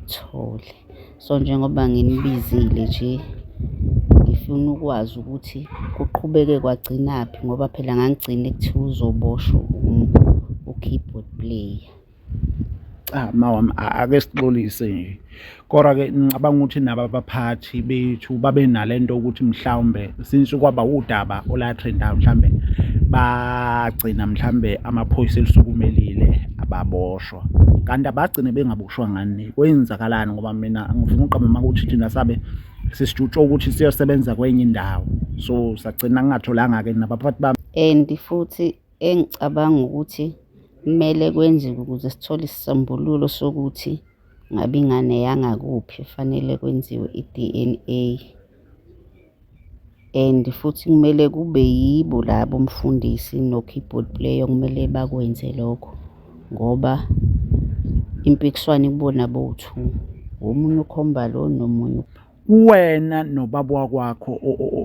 ngikuthole. So njengoba nginibizile nje ngifuna ukwazi ukuthi kuqhubeke kwagcinaphi ngoba phela ngangigcine kuthiwa uzoboshwa u-keyboard player. Cha mawami ake sixolise nje. Kodwa ke ngicabanga ukuthi nabo abaphathi bethu babe nalento ukuthi mhlawumbe since kwaba udaba olatrendayo mhlawumbe bagcina mhlawumbe amaphoyisa elisukumelile ababoshwa. Kanti abagcine bengaboshwa ngani? Kwenzakalani ngoba mina ngifuna uqamba amanga ukuthi thina sabe sisijutshwe ukuthi siyosebenza kwenye indawo. So sagcina ngingatholanga-ke nabaphathi bami. And futhi engicabanga ukuthi kumele kwenziwe ukuze sithole isisombululo sokuthi ngabe ingane yangakuphi fanele kwenziwe i-D_N_A and futhi kumele kube yibo labo mfundisi no-keyboard player okumele bakwenze lokho ngoba impikiswano ikubona bowu-two, omunye ukhomba lo nomunye. Wena nobaba wakwakho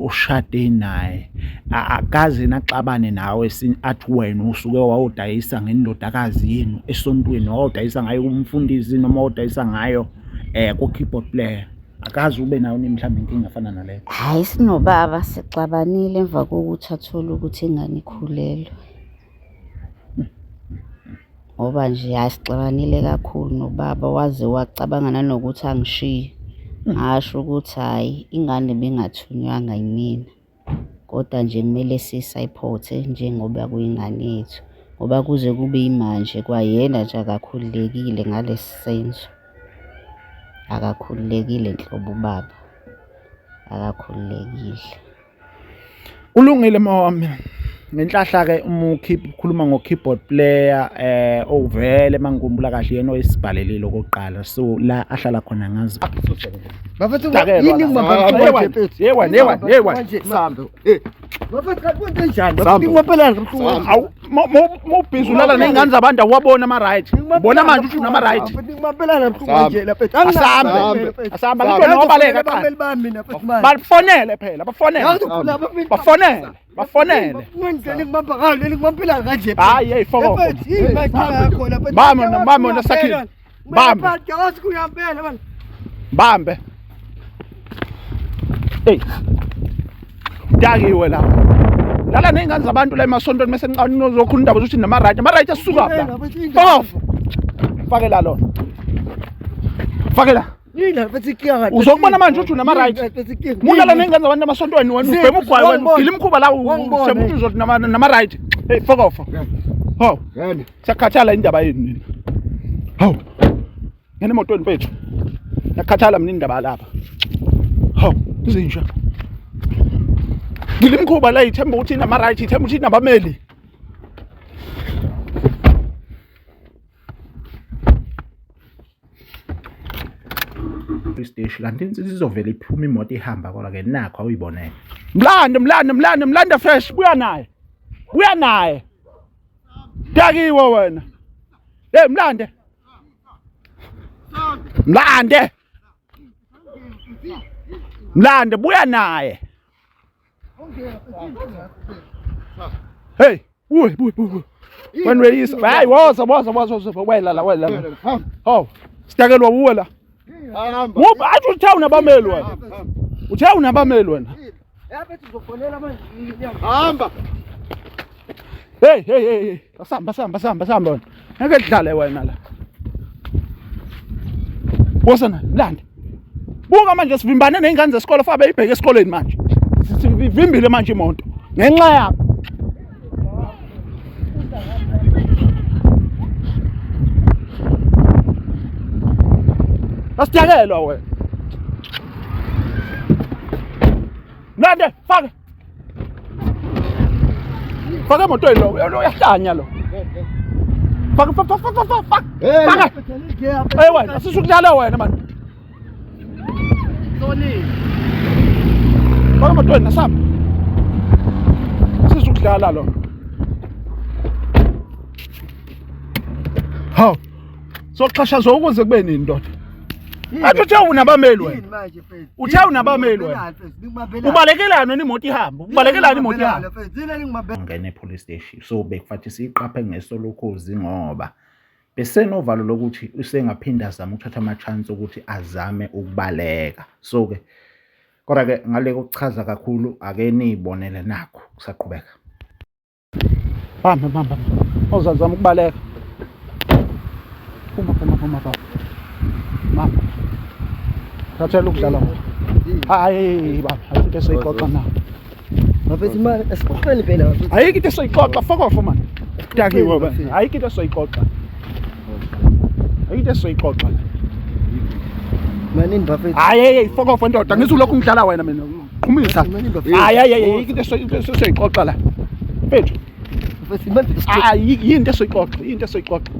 oshade naye akaze naxabane nawe athi wena usuke wawudayisa ngendodakazi yenu esontweni wawudayisa ngayo kumfundisi noma wawudayisa ngayo eh ku-keyboard player akaze ube nayo mhlawumbe inkinga efana naleyo. Hhayi sinobaba sixabanile emva kokuthi athole ukuthi ingane ikhulelwe. Ngoba nje hhayi sixabanile kakhulu nobaba waze wacabanga nanokuthi angishiye. Ngasho ukuthi hhayi ingane ibingathunywanga yimina, kodwa nje kumele siyisaphothe njengoba kuyingane yethu. Ngoba kuze kube yimanje kwayena nje akakhululekile ngalesi senzo, akakhululekile nhlobo ubaba, akakhululekile. Kulungile mawami. Ngenhlahla ke uma ukhuluma ngo-keyboard player eh ovele mangikhumbula kahle yena oyisibhalelile okokuqala so la ahlala khona ngazi. Bafethu yini ngibamba manje mfethu? Yewa yewa yewa. Sambe. Eh. Bafethu kanti kwenze njani? Bafethu ngibambelana mhlungu. Awu mawubhizi ulala ney'ngane zabantu awuwaboni ama-right. Ubona manje ukuthi unama-right. Bafethu ngibambelana mhlungu manje la mfethu. Asambe. Asambe akuthiwa nobaleka qala. Abameli bami mina mfethu manje. Bafonele phela, bafonele. Bafonele, bafonele. Ngenzeni ngibamba ngalo leli ngibambelana kanje. Hayi hey foko. Mfethu yini manje yakho la mfethu. Bamba bamba nasakhile. Bambe. Yazi kuyampela manje. Bambe. Hey. Dakiwe la. Lala nezingane zabantu la emasontweni mase niqala nozokhuluma indaba zokuthi nama right, ama right asuka la. Fokof. Fakela lona. Fakela. Yini mfethu inkinga kanti? Uzokubona manje ukuthi unama right. Mfethu inkinga. Mulala ney'ngane zabantu emasontweni wena ubhema ugwayi wena ugila imikhuba la Wangibona, uthemba uzothi nama right. Hey fokof. Hawu. Ngene. Siyakhathala indaba yenu nina. Hawu. Ngena emotweni mfethu. Ngiyakhathala mina indaba lapha. Hawu, izinja. Ngile imikhuba la ithemba ukuthi inama right, ithemba ukuthi inabameli. Isiteshi kanti insizwa izovela iphuma imoto ihamba kodwa ke nakho awuyibonele. Mlande, mlande, mlande, mlande fresh, buya naye. Buya naye. Dakiwe wena. Hey mlande. Mlande. Mlande buya naye. Hey, buye buye buye. Wena uyeyisa. Hayi woza woza woza woza wela la wela la. Hawu, sidakelwa wuwe la. Ngoba athi uthe unabameli wena. Uthe unabameli wena. Hamba. Hey hey hey, asamba asamba asamba asamba wena. Ngeke dlale wena la. Wosana, landa. Buka manje sivimbane nezingane zesikole fa beyibheke esikoleni manje. Sivimbile manje imoto ngenxa yakho. Asidakelwa wena. Mlande, faka. Faka emotweni lo, uyahlanya lo. Faka faka faka faka faka. Faka. Hey wena, asisukudlala wena man. Faka emotweni nasamba. Asisukudlala lo. Hawu. Soxhashazwa ukuze kube nini ndoda? Athi uthe unabameli wena. Yini manje mfethu? Uthe unabameli wena. Ubalekelani wena imoto ihamba? Ubalekelani imoto ihamba? Mfethu yini ngibambela? Ngene police station. So bekufathi siqaphe ngeso lokhozi ngoba Besenovalo lokuthi usengaphinda azame ukuthatha ama-chance ukuthi azame ukubaleka. So-ke kodwa-ke ngale kokuchaza kakhulu ake niyibonele nakho kusaqhubeka. Bamba bamba. Awuzazama ukubaleka. Phuma phuma phuma baba. Mama. Thathela ukudlala ngoba. Hayi baba, ayikho into esiyixoxa na. Bafethu imali asixoxeni phela bafethu. Ayikho into esiyixoxa, fokofo man. Dakiwe ba. Ayikho into esiyixoxa. Ayikho into esiyixoxa. Manini bafethu. Hayi hey fokofo ndoda, ngizulokhu ngidlala wena mina. Qhumisa. Hayi hayi ayikho into esiyixoxa la. Mfethu. Bafethu imali Hayi yini into esiyixoxa, yini into esiyixoxa.